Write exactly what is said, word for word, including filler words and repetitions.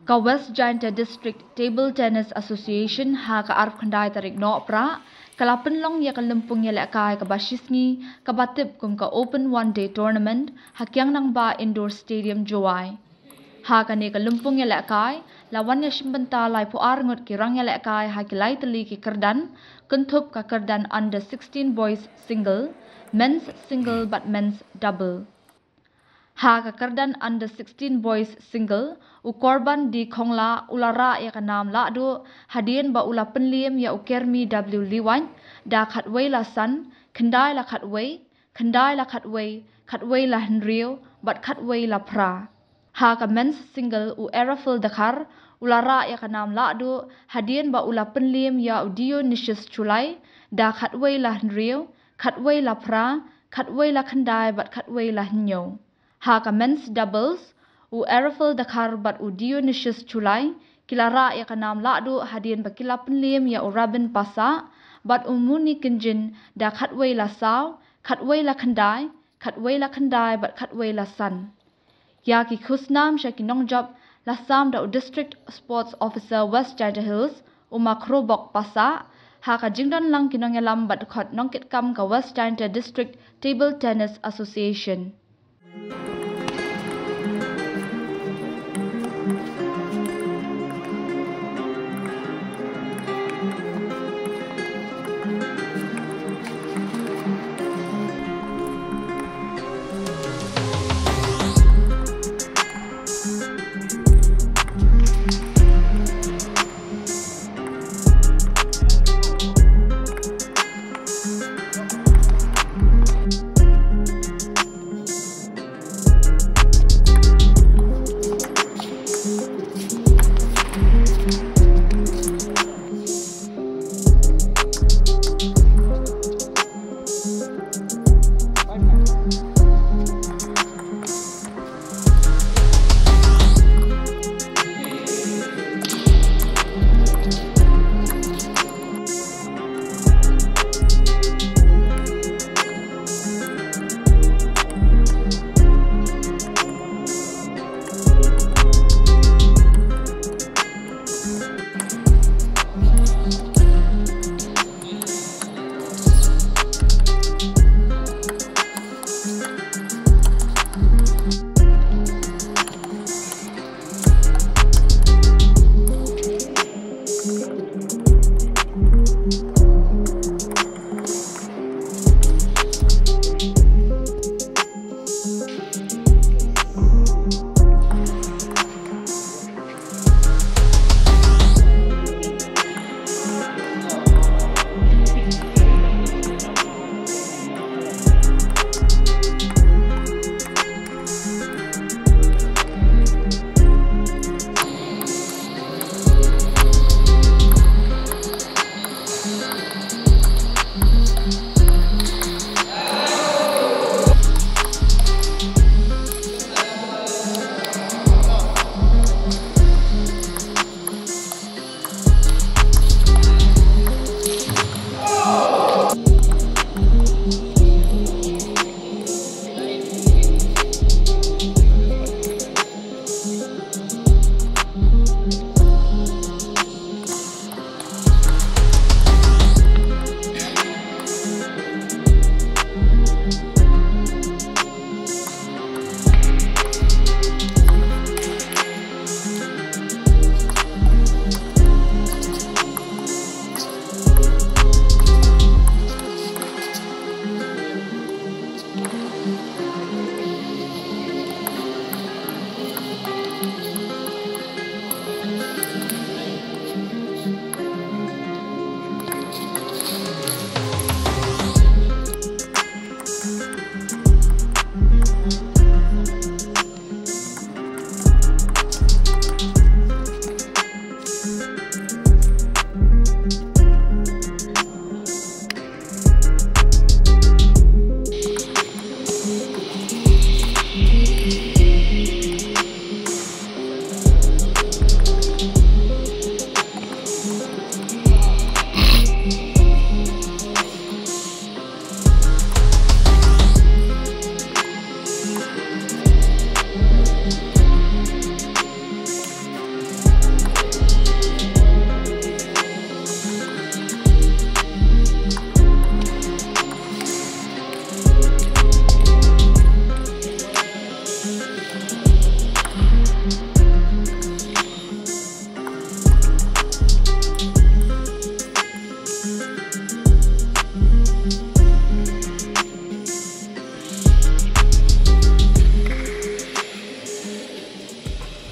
Ka West Jaintia District Table Tennis Association ha ka arphew khyndai tarik Nohprah ka la pynlong ïa ka lympung ïalehkai kaba shisngi kaba tip kum ka Open One Day Tournament ha Kiang Nangbah Indoor Stadium, Jowai. Ha kane ka lympung ïalehkai la wan ïashim bynta laiphew ar ngut ki rang ïalehkai ha ki lai tylli ki kyrdan, kynthup ka kyrdan under sixteen boys single, men's single bad men's double. Ha ka kyrdan under sixteen boys single, u Korban D Khongla u la rah ïa ka nam lahduh hadien ba u la pynliem ïa u Kermi W Liwat da khatwei la san, khyndai la khatwei, khyndai la khatwei, khatwei la hynriew bad khatwei la phra. Ha ka men's single, u Erafil Dkhar u la rah ïa ka nam lahduh hadien ba u la pynliem ïa u Dionysius Chulai da khatwei la hynriew, khatwei la phra, khatwei la khyndai bad khatwei la hynñiew. Ha ka men's doubles, u Erafil Dkhar bad u Dionysius Chulai ki la rah ïa ka nam lahduh hadien ba ki la pynliem ïa u Rabin Passah bad u Muni Kynjin da khatwei la saw, khatwei la khyndai, khatwei la khyndai bad khatwei la san. Ïa ki khusnam sha ki nongjop la sam da u District Sports Officer West Jaintia Hills, u Ma Khrobok Passah, ha ka jingdon lang ki nongïalam bad dkhot nongkitkam ka West Jaintia District Table Tennis Association.